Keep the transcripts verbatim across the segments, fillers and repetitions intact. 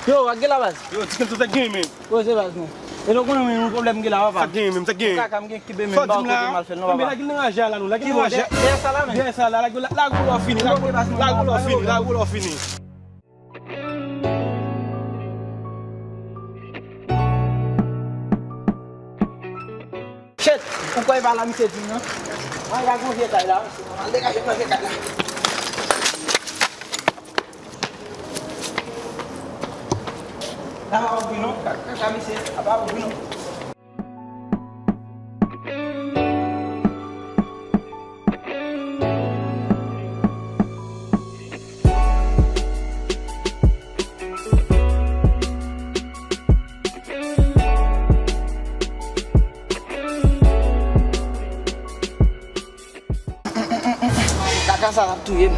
Yo, ak gen la baz. Yo, ti kèm sa gen menm. Poze baz nou. E nou konnen yon pwoblèm gen la, papa. Sa gen menm, sa gen. Kaka m gen kibe menm, ba kote m al fè l non, papa. Lage l nan raje a la, non. Lage l nan raje a. Dèyè sa la menm. Dèyè sa la, lage, lage w lè w fini, lage w lè w fini, lage w lè w fini. Shit! Ou kwè e pa la misye di m nan? Mwen al gon vye kay la, al degaje m nan vye kay la. La pa ouvri non, kaka misye, la pa ouvri non. Kaka sa ap touye m.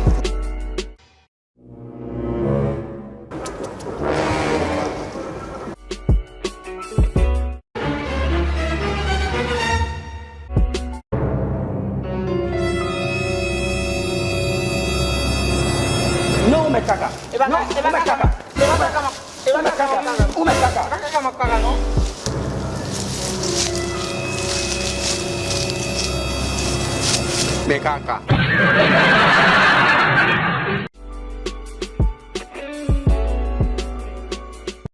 Non, ou mèt kaka. Non, ou mèt kaka. Ou mèt kaka. Ou mèt kaka. Ou mèt kaka. Men kaka.